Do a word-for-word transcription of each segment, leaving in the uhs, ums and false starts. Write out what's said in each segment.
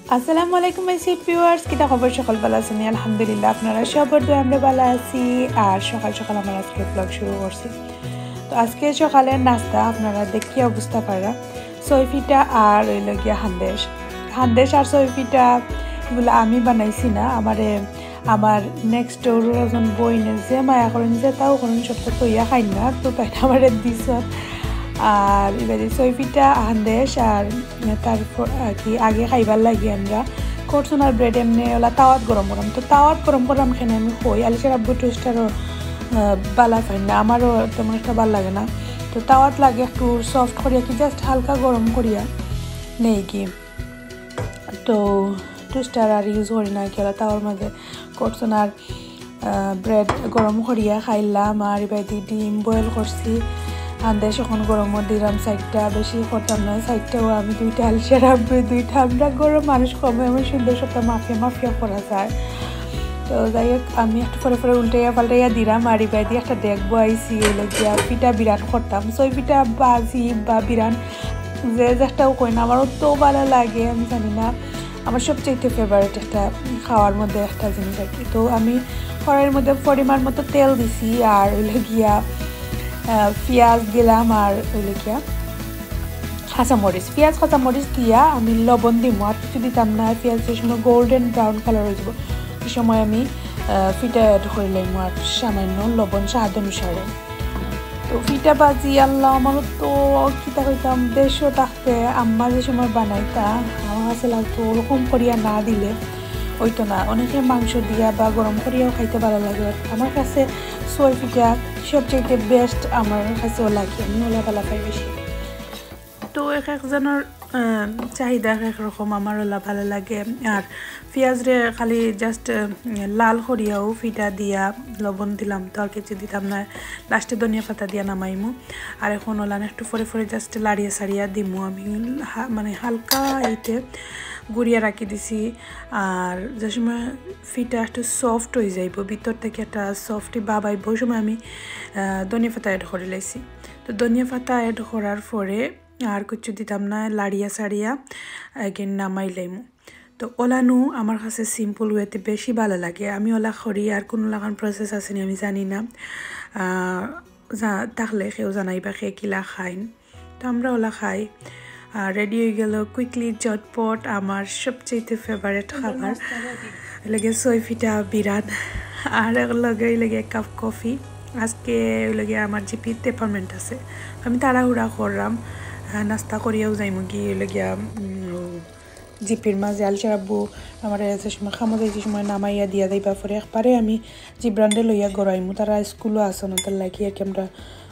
আসসালামু আলাইকুম my sweet viewers, কিতা খবর? সকল ভালা আছইন নি? আলহামদুলিল্লাহ, আপনারা সবর দোয়ায় আমরা ভালা আছি। আর সকাল সকাল আমার আজকে vlog শুরু করছি। তো আজকে সকালের নাস্তা আপনারা দেখিয়া বুঝতা পাররা, সই পিঠা আর অইলো গিয়া হান্দেশ। হান্দেশ আর সই পিঠা ইগুলা আমি বানাইছি না, আমারে আমার next door একজন বইনে যে মায়া করইন, যেতাউ করইন, সবতা থইয়া খাইন না, তো তাইন আমারে দিছইন। আর ইবাদি সই পিঠা, হান্দেশ আর তারপর আর কি আগে খাইবার লাগি আমরা করছুন আর bread এমনে অলা তাওয়াত গরম গরম। তো তাওয়াত গরম গরম খেনে আমি কই, আলিশার আব্বু toaster ও, আহ, ভালা পাইন না, আমারও তেমন একটা ভালা লাগে না। তো তাওয়াত লাগে একটু soft করিয়া কি just হালকা গরম করিয়া নেই কি। তো toaster আর use করি না, কি অলা তাওয়ার মাঝে করছুন আর আহ, bread গরম করিয়া খাইলাম। আর ইবাদি ডিম boil করছি, হান্দেশ অখন গরমও দিলাম চাইরটা, বেশি করতাম না, চাইরটাও আমি দুইটা, আলিশার আব্বু দুইটা, আমরা গরম মানুষ কম, এমন সুন্দর সবতা মাফিয়া মাফিয়া করা যায়। তো যাই হোক, আমি একটু পরে পরে উল্টাইয়া পাল্টাইয়া দিলাম। আর ইবাদি একটা ডেগ বওয়াইছি, অইলো গিয়া পিঠা বিরান করতাম, সই পিঠা বাজি বা বিরান যে যেটাও কই না, আমার অত ভালা লাগে, আমি জানি না, আমার সবচাইতে favourite একটা খাওয়ার মধ্যে একটা জিনিস আর কি। তো আমি কড়াইর মধ্যে পরিমাণ মতো তেল দিছি, আর অইলো গিয়া, আহ, পিয়াজ দিলাম, আর অইলো গিয়া কাঁচামরিচ, পিয়াজ কাঁচামরিচ দিয়া আমি লবণ দিমু, আর কিছু দিতাম না। পিয়াজ যে সময় golden brown colour অই যাইবো, ওই সময় আমি, আহ, পিঠা add করি লাইমু, আর সামান্য লবণ স্বাদ অনুসারে। তো পিঠা বাজি, আল্লাহ, আমারও তো কিতা কইতাম, দেশো থাকতে আম্মা যে সময় বানাইতা, আমার কাছে লাগতো ওরকম করিয়া না দিলে অইতো না। অনেকে মাংস দিয়া বা গরম করিয়াও খাইতে ভালা লাগে, but আমার কাছে সই পিঠা সবচাইতে best আমার কাছেও লাগে, আমি অলা ভালা পাই বেশি। তো এক একজনর, আহ, চাহিদা এক এক রকম, আমার অলা ভালা লাগে। আর পিয়াজরে খালি just, আহ, লাল করিয়াউ পিঠা দিয়া লবণ দিলাম, তো আর কিছু দিতাম না, last এ ধনিয়া পাতা দিয়া নামাইমু। আর অখন অলান একটু পরে পরে just লাড়িয়া সাড়িয়া দিমু আমি, হা-, মানে হালকা ইতে গুড়িয়া রাখি দিছি। আর যে সময় পিঠা একটু soft অই যাইবো, ভিতর থাকি একটা soft ভাব আইবো, ওই সময় আমি, আহ, ধনিয়া পাতা add করি লাইছি। তো ধনিয়া পাতা add করার পরে আর কিচ্ছু দিতাম না, লাড়িয়া সাড়িয়া again নামাই লাইমু। তো অলানউ আমার কাছে simple way তে বেশি ভালা লাগে, আমি অলা করি। আর কুনু লাখান process আছে নি আমি জানি না, আহ, জা-, থাকলে কেউ জানাইবা কে কিলা খাইন। তো আমরা অলা খাই। আর ready অই গেলো quickly ঝটপট আমার সবচাইতে favourite খাবার, অইলো গিয়া সই পিঠা বিরান, আর লগে অইলো গিয়া এক কাপ কফি। আজকে অইলো গিয়া আমার জিপিত appointment আছে, আমি তাড়াহুড়া করলাম, আহ, নাস্তা করিয়াউ যাইমু গি অইলো গিয়া, উম, জিপির মাঝে। আলিশার আব্বু আমারে যে সময় কামো যাইতে সময় নামাইয়া দিয়া যাইবা, পরে একবারে আমি জিবরানরে লইয়া ঘরো আইমু, তারা স্কুলো আছইন, তার লাগি আর কি আমরা,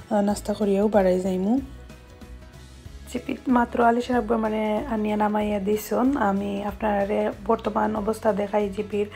আহ, নাস্তা করিয়াউ বাড়াই যাইমু। জিপিত মাত্র আলিশার আব্বু আমারে আনিয়া নামাইয়া দিছইন। আমি আপনারারে বর্তমান অবস্থা দেখাই জিপির,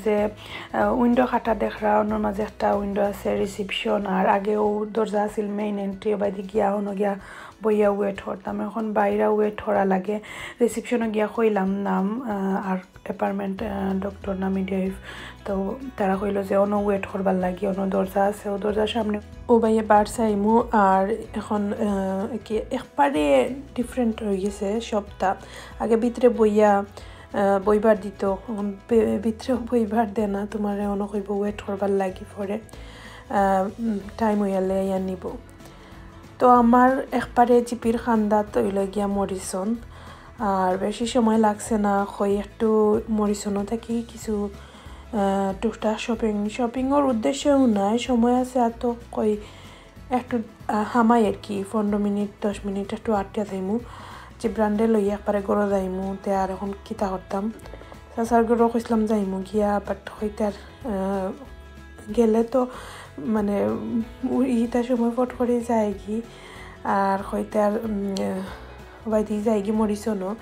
যে, আহ, window কাটা দেখরা, অনর মাঝে একটা window আছে reception, আর আগে অউ দরজা আছিল main entry, বাইদি গিয়া অনো গিয়া বইয়া wait করতাম। অখন বাইরা wait করা লাগে। Reception ও গিয়া কইলাম নাম, আহ, আর apartment, আহ, doctor না midwife, তো তারা কইলো যে অনো wait করবার লাগি, অনো দরজা আছে, অউ দরজার সামনে। অউ বাইয়ে বার চাইমু, আর অখন, আহ, কি একবারে different অই গেছে সবটা। আগে ভিতরে বইয়া, আহ, বইবার দিত, অখন ভি-, ভিতরে বইবার দেয় না, তুমারে অনো কইবো wait করবার লাগি পরে, আহ, উম, time অইয়ালে আইয়া নিবো। তো আমার একবারে জিপির কান্দাত অইলো গিয়া মরিসন, আর বেশি সময় লাগছে না, কই একটু মরিসনও থাকি কিছু, আহ, টুকটাক shopping, shopping অর উদ্দেশ্যেও নায়, সময় আছে আর তো কই একটু, আহ, হামাই আর কি, পনেরো মিনিট, দশ মিনিট একটু আটিয়া যাইমু, জিবরানরে লইয়া একবারে ঘরো যাইমু, তে আর অখন কিতা করতাম, চাচার ঘরো কইছলাম যাইমু গিয়া, but কইতার, আহ, গেলে তো মানে, উম, ইতা সময় ফট করি যায়গি। আর কইতার, উম, বাইদি যায়গি মরিসনও।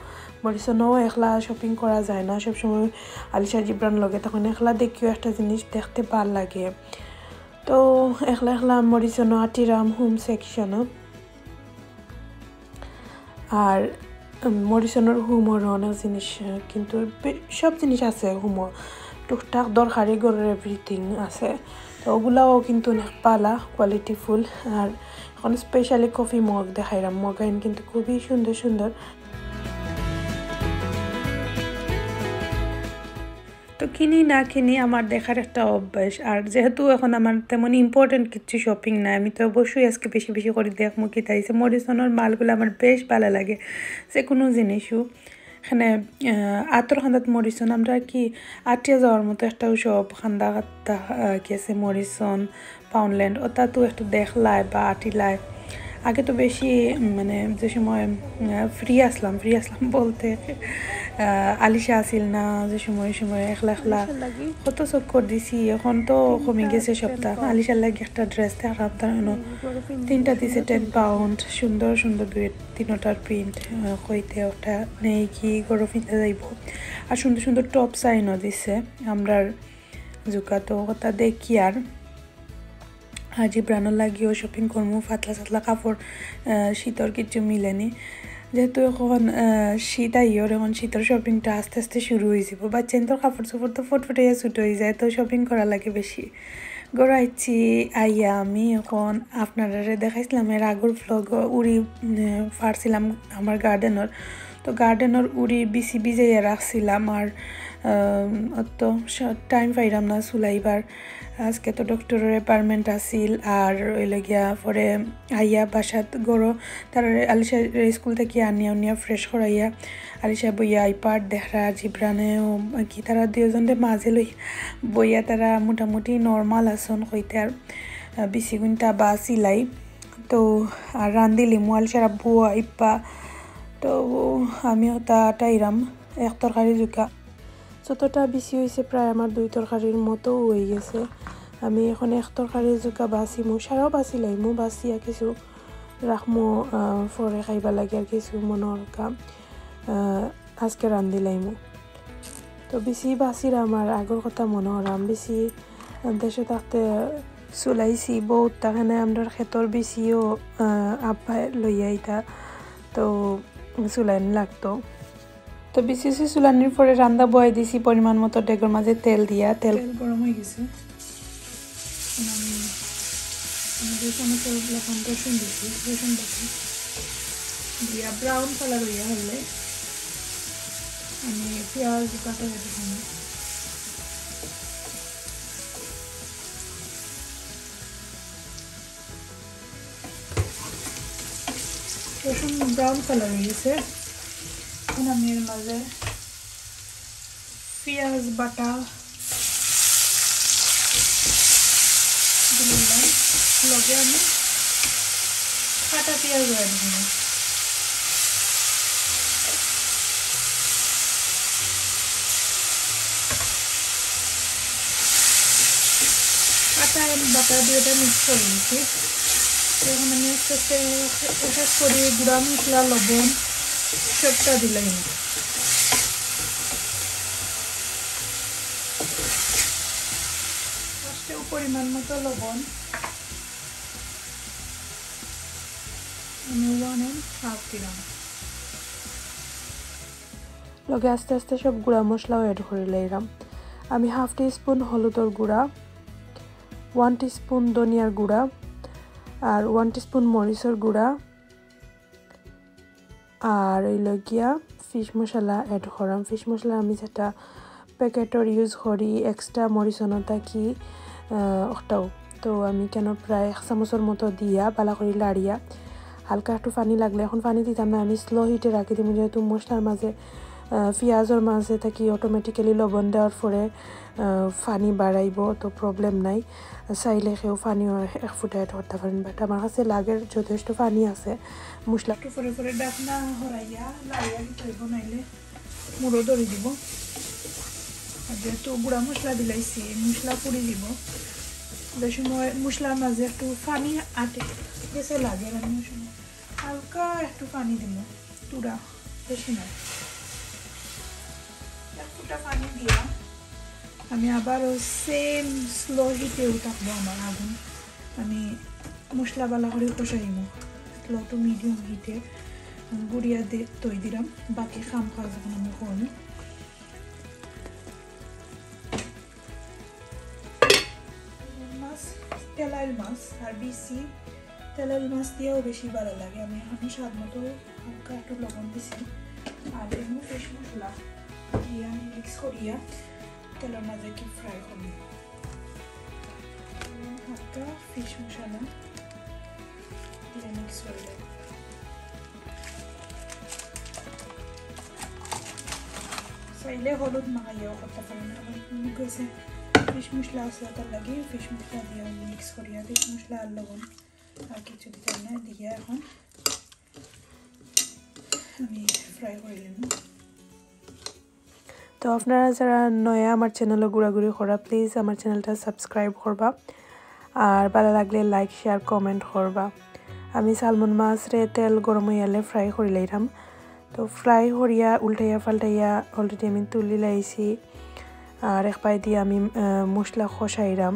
মরিসনও একলা shopping করা যায় না, সবসময় আলিশা জিবরান লগে, তখন একলা দেখিও একটা জিনিস দেখতে ভালা লাগে। তো একলা একলা মরিসনও আটিরাম home section ও। আর, উম, মরিসনর home অর অনেক জিনিস, আহ, কিন্তু বে-, সব জিনিস আছে home অ। টুকটাক দরকারি ঘরর everything আছে। তো অগুলাও কিন্তু অনেক ভালা, quality full। আর অখন specially coffee mug দেখাইরাম। Mug আইন কিন্তু খুবই সুন্দর সুন্দর। তো কিনি না কিনি, আমার দেখার একটা অভ্যাস। আর যেহেতু এখন আমার তেমন ইম্পর্টেন্ট কিছু শপিং নাই, আমি তো অবশ্যই আজকে বেশি বেশি করি দেখমু কিতা আইছে। মরিসনর মালগুলা আমার বেশ ভালা লাগে, যে কুনু জিনিসও। এখানে, আহ, আতর কান্দাত মরিসন, আমরা আর কি আটিয়া যাওয়ার মতো একটাও শপ, কান্দা কাটা, আহ, গেছে মরিসন, পাউন্ডল্যান্ড, ওটা তো একটু দেখলায় বা আটিলায়। আগে তো বেশি, উম, মানে, যে সময়, আহ, ফ্রি আসলাম, ফ্রি আসলাম বলতে, আহ, আলিশা আসিল না, যে সময়, ওই সময় একলা একলা আলিশার লাগি কত চক্কর দিছি, এখন তো কমি গেছে সবটা। আলিশার লাগি একটা ড্রেস দেখাম, তার জন্য তিনটা দিছে টেন পাউন্ড, সুন্দর সুন্দর দুই তিনোটার প্রিন্ট, আহ, কইতে ওটা নেই কি গরো ফিনতে যাইব। আর সুন্দর সুন্দর টপ সাইনও দিছে, আমরার জুকা তো কথা দেখি আর। আর জিব্রানর লাগিও শপিং করমু, পাতলা সাতলা কাপড়, আহ, শীতর কিছু মিলেনি। যেহেতু এখন, আহ, শীত আইয়র, এখন শীতর শপিংটা আস্তে আস্তে শুরু হয়ে যাব। বাচ্চাইন্তর কাপড় চোপড় তো ফটফটাইয়া ছোট হয়ে যায়, তো শপিং করা লাগে বেশি। ঘরো আইছি, আইয়া আমি এখন আপনারারে দেখাইছিলাম এর আগর ভ্লগ, উড়ি, উম, ফাড়ছিলাম আমার গার্ডেনর। তো গার্ডেনর উড়ি বিছি ভিজাইয়া রাখছিলাম, আর, আহ, অত স-, টাইম পাইরাম না চুলাইবার। আজকে তো ডক্টরর অ্যাপয়েন্টমেন্ট আছিল, আর ওই লগিয়া পরে আইয়া বাসাত ঘরো তারা আলিশা স্কুল থাকি আনিয়া উনিয়া ফ্রেশ করাইয়া আলিশা বইয়া আইপ্যাড দেখরা, জিব্রানেও কি তারা দুইজনরে মাঝে লই বইয়া তারা মোটামুটি নরমাল আছন কইতে আর, আহ, বিছি ঘন্টা বা সিলাই। তো আর রান্দিলিমু, আলিশার আব্বু আইপ্পা। তো আমি ওটা আটাইরাম এক তরকারি জুকা। যতটা বিছি হইছে প্রায় আমার দুই তরকারির মতো হয়ে গেছে। আমি এখন এক তরকারি জুকা বাছিমু, সারাও বাছি লাইমু, বাছিয়া কিছু রাখমু, আহ, পরে খাইবা লাগে আর কিছু মনো হরকা, আহ, আজকে রান্দি লাইমু। তো বিছি বাছিরাম আর আগর কথা মনো হরাম, বিছি দেশো থাকতে চুলাইছি বহুত, তাখানে আমরার খেতর বিছিও, আহ, আব্বায় লইয়া আইতা, তো চুলাইন লাগতো। তো বিছি উছি চুলানির পরে রান্দা বওয়াই দিছি পরিমাণ মতো ডেগর মাঝে তেল দিয়া। তেল তেল গরম হয়ে গেছে। এখন আমি আমাদের চামচের লাখান রসুন দিছি, রসুন বাটা দিয়া ব্রাউন কালার হইয়া হলে আমি পেঁয়াজ কাটা রেখে দিই। রসুন ব্রাউন কালার হয়ে গেছে। এখন আমি এর মাঝে পেঁয়াজ বাটা দিলাম, লগে আমি কাটা পেঁয়াজ অ্যাড দিব। কাটা and বাটা দিয়ে এটা মিক্স করে নিচ্ছি। এখন আমি আস্তে আস্তে এসব করি গুঁড়া মশলা, লবণ সবটা দিলাম। ফার্স্টে পরিমাণ মতো লবণ আমি ওয়ান অ্যান্ড হাফ দিলাম। লগে আস্তে আস্তে সব গুঁড়া মশলাও অ্যাড করে লইলাম। আমি হাফ টি স্পুন হলুদর গুঁড়া, ওয়ান টি স্পুন ধনিয়ার গুঁড়া, আর ওয়ান টি স্পুন মরিচর গুঁড়া, আর ওই লগিয়া ফিশ মশলা অ্যাড করাম। ফিশ মশলা আমি যেটা প্যাকেটর ইউজ করি, এক্সট্রা মরিচনো থাকি, আহ, ওটাও। তো আমি কেন প্রায় এক চামচর মতো দিয়া বালা করি লাড়িয়া হালকা একটু পানি লাগলে, এখন পানি দিতাম না, আমি স্লো হিটে রাখি দিমু, যেহেতু মশলার মাঝে, আহ, পিঁয়াজর মাঝে থাকি অটোমেটিক্যালি লবণ দেওয়ার পরে, আহ, পানি বাড়াইব, তো প্রবলেম নাই। চাইলে কেউ পানিও এক ফুটা অ্যাড করতে পারেন, বাট আমার কাছে লাগের যথেষ্ট পানি আছে। মশলা একটু পরে পরে ডাকনা হরাইয়া লাড়িয়া দিতে হইব, নাইলে মুড়ো ধরি দিব। আর যেহেতু গুঁড়া মশলা দিলাইছি, মশলা পুড়ি দিব। যে সময় মশলার মাঝে একটু পানি আটে গেছে লাগে, আর আমি ওই সময় হালকা একটু পানি দিব, তুরা বেশি না, এক ফুটা পানি দিয়া আমি আবারও সেম স্লো হিটেও থাকবো আমার আগুন। আমি মশলা বালা করে কষাইমু স্লো টু মিডিয়াম হিটে। আমি গুড়িয়া দে তৈ দিলাম, বাকি কাম কাজ এখন আমি করি। মাছ, তেলাইল মাছ আর বিসি তেলাইল মাছ দিয়েও বেশি ভালো লাগে। আমি এখন স্বাদ মতো হালকা একটু লবণ দিছি, আর এমনি ফিশ মশলা দিয়ে আমি মিক্স করিয়া তেলর মাঝে কি ফ্রাই করব। হালকা ফিশ মশলা দিয়ে মিক্স করে দেব। চাইলে হলুদ মাখাইয়াও করতে পারেন। আমার গেছে ফিশ মশলা আছে, তার লাগি ফিশ মশলা দিয়ে মিক্স করিয়া ফিশ মশলা আর লবণ আর কিছু দিতে না দিয়া এখন আমি ফ্রাই করে নেব। তো আপনারা যারা নয়া আমার চ্যানেলও ঘুরাঘুরি করা, প্লিজ আমার চ্যানেলটা সাবস্ক্রাইব করবা, আর ভালো লাগলে লাইক, শেয়ার, কমেন্ট করবা। আমি সালমন মাছরে তেল গরম হইয়ালে ফ্রাই করি লাইরাম। তো ফ্রাই করিয়া উল্টাইয়া পাল্টাইয়া অলরেডি আমি তুলি লাইছি। আর এক পাই দিয়ে আমি আহ, মশলা কষাইরাম,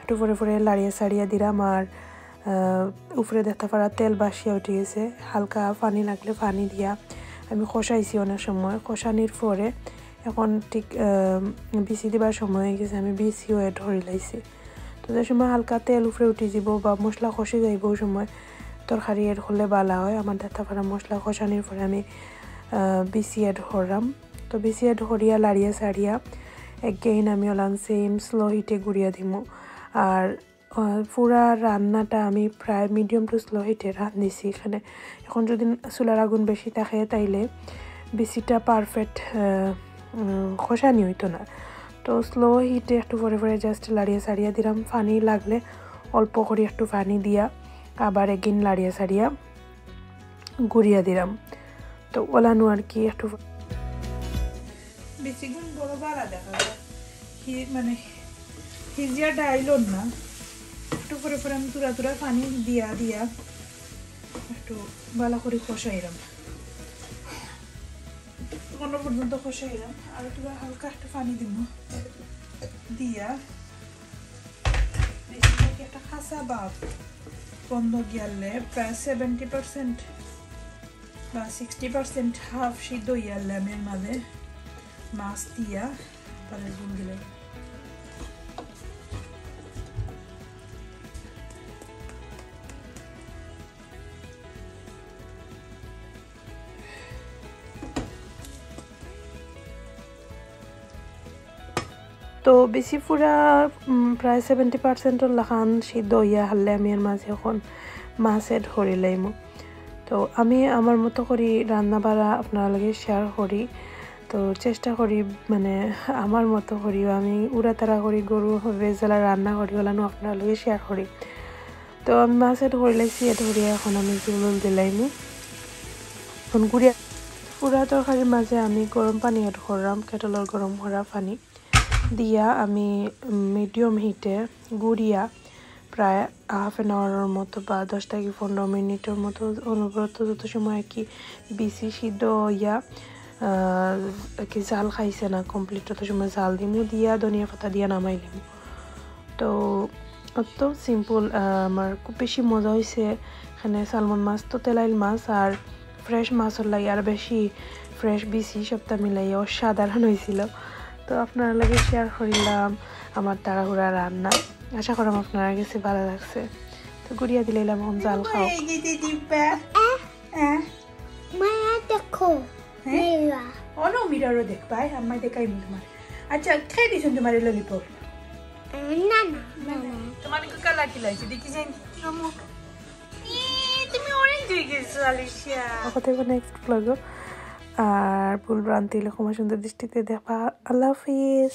একটু পরে পরে লাড়িয়া সাড়িয়া দিরাম। আর আহ, উপরে দেখতে পারা তেল বাসিয়া উঠে গেছে, হালকা পানি লাগলে পানি দিয়া আমি কষাইছি অনেক সময়। কষানির পরে এখন ঠিক আহ, বিচি দিবার সময় হয়ে গেছে, আমি বিচিও অ্যাড করি লাইছি। তো যে সময় হালকা তেল উপরে উঠে যাব বা মশলা কষে যাইব, ওই সময় তরকারি অ্যাড করলে ভালো হয়। আমার দেখতে পারা মশলা কষানির পরে আমি আহ, বিচি অ্যাড করলাম। তো বিচি অ্যাড করিয়া লাড়িয়া সাড়িয়া এগেইন আমি ওলান সেম স্লো হিটে গুড়িয়া দিমু। আর আহ, পুরা রান্নাটা আমি প্রায় মিডিয়াম টু স্লো হিটে রান্ধিছি এখানে। এখন যদি চুলার আগুন বেশি থাকে, তাইলে বিচিটা পারফেক্ট কষানি হইতো না। তো স্লো হিটে একটু পরে পরে জাস্ট লাড়িয়া সাড়িয়া দিলাম। পানি লাগলে অল্প করে একটু পানি দিয়া আবার এগেইন লাড়িয়া সাড়িয়া গুড়িয়া দিলাম। তো ওলানো আর কি একটু বিচিগুন বড় বালা দেখা যায়। হি-, মানে, হিজিয়া ডাইলর না। একটু পরে পরে আমি তুরা তুরা পানি দিয়া দিয়া একটু বালা করে কষাইলাম। পনেরো পর্যন্ত কষাইলাম। আর একটু হালকা একটু পানি দিব। দিয়া বেশিরভাগ একটা খাসা ভাব বন্ধ গিয়ালে প্রায় সেভেন্টি পার্সেন্ট বা সিক্সটি পার্সেন্ট হাফ সিদ্ধ ইয়ালে আমি এর মাঝে মাছ দিয়া তাহলে গুল দিলে। তো বেশি পুরা, উম, প্রায় সেভেন্টি পার্সেন্টর লাখান সিদ্ধ হইয়া হারলে আমি এর মাঝে এখন মাছ অ্যাড করি লাইমু। তো আমি আমার মতো করি রান্না বাড়া আপনার লগে শেয়ার করি। তো চেষ্টা করি, মানে, আমার মতো করি, আমি উড়াতাড়া করি, গরু হবে যেলা রান্না করি, ওলানো আপনার লগে শেয়ার করি। তো আমি মাছ অ্যাড করি লাইছি, অ্যাড করিয়া এখন আমি জুল দিলাইমু। এখন গুড়িয়া পুরা তরকারির মাঝে আমি গরম পানি অ্যাড করলাম, কেটলর গরম করা পানি দিয়া আমি মিডিয়াম হিটে গুড়িয়া প্রায় হাফ অ্যান আওয়ারর মতো বা দশ থেকে পনেরো মিনিটর মতো অনবরত যত সময় আর কি বিচি সিদ্ধ হইয়া, আহ, আর কি জাল খাইছে না কমপ্লিট, তত সময় জাল দিমু দিয়া ধনিয়া পাতা দিয়া নামাই লিমু। তো অত সিম্পল, আহ, আমার খুব বেশি মজা হইছে। এখানে সালমন মাছ তো তেলাইল মাছ আর ফ্রেশ মাছর লাগি আর বেশি ফ্রেশ বিচি সবটা মিলাইয়া অসাধারণ হইছিল। তো আপনার লগে শেয়ার করিলাম আমার তাড়াহুড়া রান্না। আশা করাম আপনার গেছে ভালো লাগছে। তো গুড়িয়া দিলাইলাম এখন জাল খাও। এই যে, যে, যে, পা। আহ। মায়া দেখো, হ্যাঁ? মিরা। অনো মিরারও দেখ ভাই, আমায় দেখাই তোমার। আচ্ছা, খেয়ে দিছুন তোমার ললিপপ? না, না, না, না। তোমার কালা কি লাগছে? দেখি যাই। রমো। ই, তুমি অরেঞ্জ হয়ে গেছো, আলিশিয়া। কথা নেক্সট ব্লগ। আর ভুল ভ্রান্তি হইলে ক্ষমা সুন্দর দৃষ্টিতে দেখবা। আল্লাহ হাফিজ।